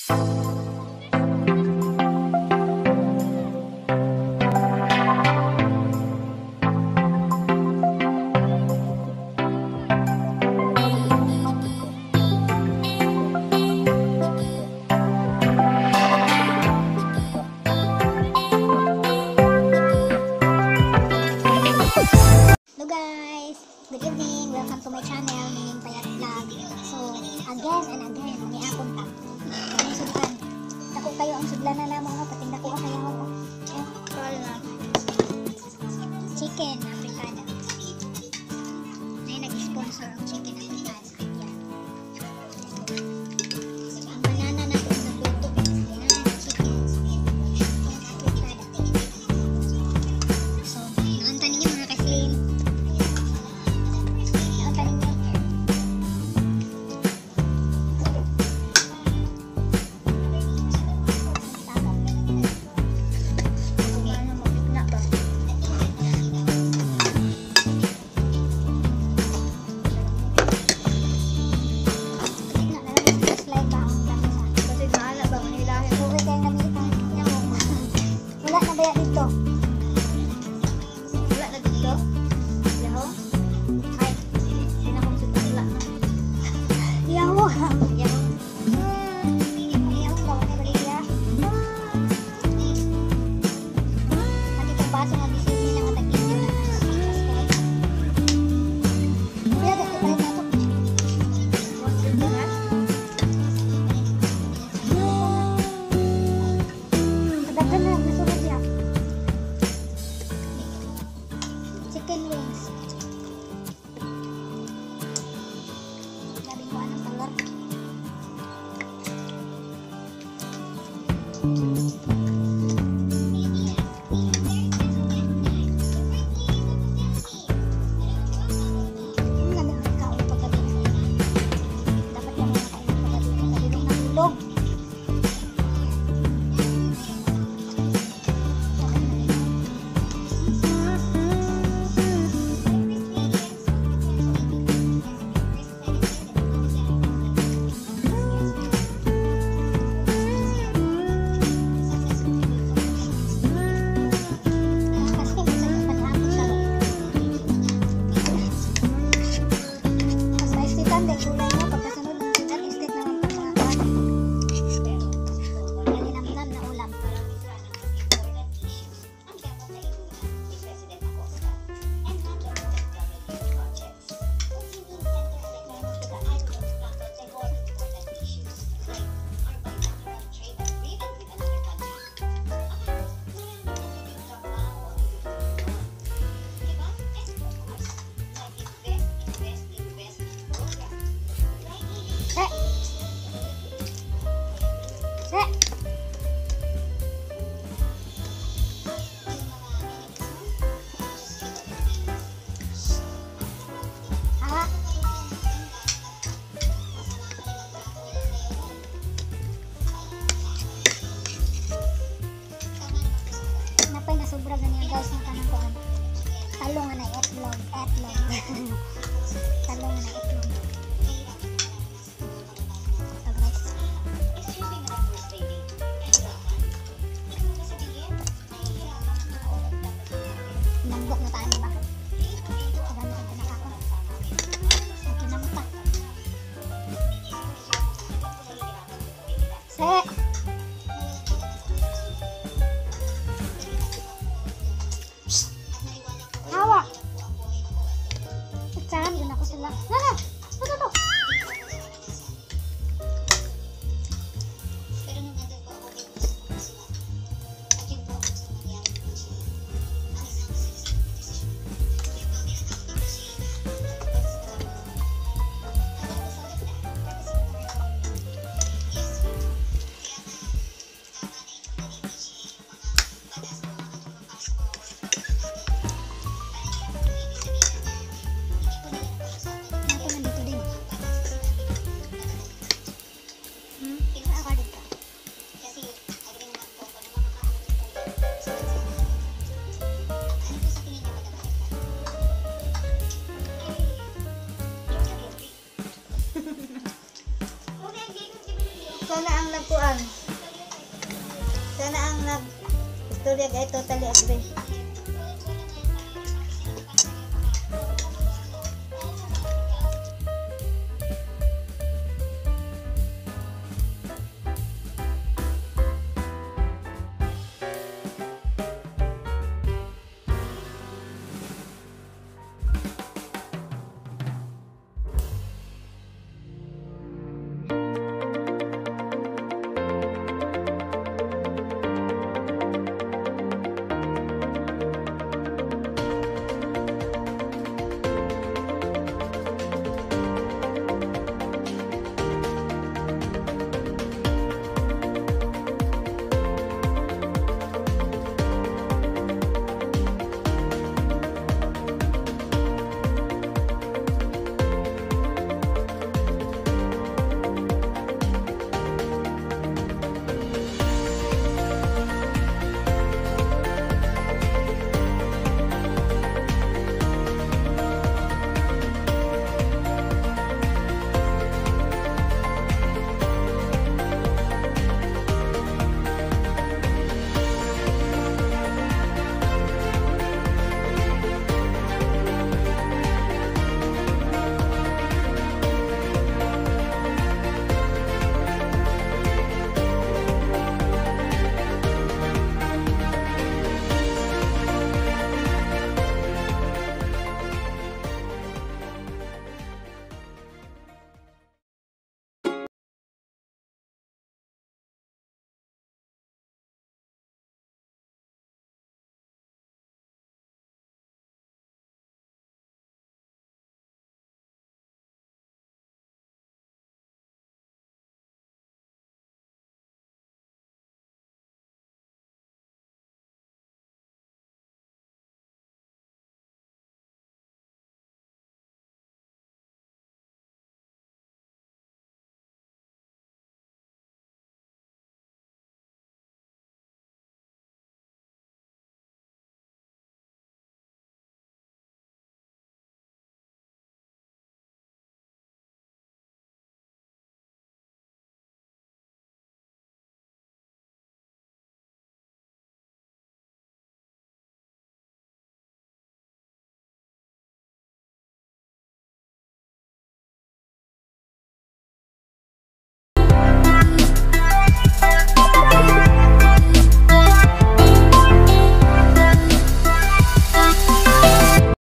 Hello guys! Good evening! Welcome to my channel, Nining Payat Vlog. So, again and again, umiapon ta. Ang sudlan. Dako kayo ang sudlan na namo, no? Pating dako ang kayo. Oh. Chicken Africana. Nay nag-sponsor ang Chicken Africana. Yan. Ang banana na ito nagluto. Yan, chicken. Chicken Africana. So, naunta ninyo mga kaslim. Naunta ninyo. Wala na ba dito? Wala na dito? Yaho? Ay, hindi na akong sudlan. Wala na. Yaho. Yaho. Yaho ba? Wala ba dito? At itong baso nga bisig nila nga tag-inyo na. Kuya, dito pa rin na ito. Kadaghan na, nasunod siya. Chicken wings. Grabe ko anong color. Lami ang kaon paggabi. Dapat lang makain paggabi. Paggabi natulog. Kasi minsan yung panahapon siya. Mas maestitan dahil gulay mo pagkasunod at estate naman pag mga kuwan. Nalinamnam na ulam. Eh! Eh! Ah! Napay na sobra ganyan guys ng kanang kuan. Talong nga na itlog, etlog. Talong nga na itlog. So guys, lambok na tayo ba? Kabalo ang pinakako. Okay na mo pa. Se! Hawa! Saan? Doon ako sila. Nana! Ano to? Ako nandito din. Ako dito. So, Ikaw na ang nagkuan. Ikaw na ang nag istorya kay totally agree.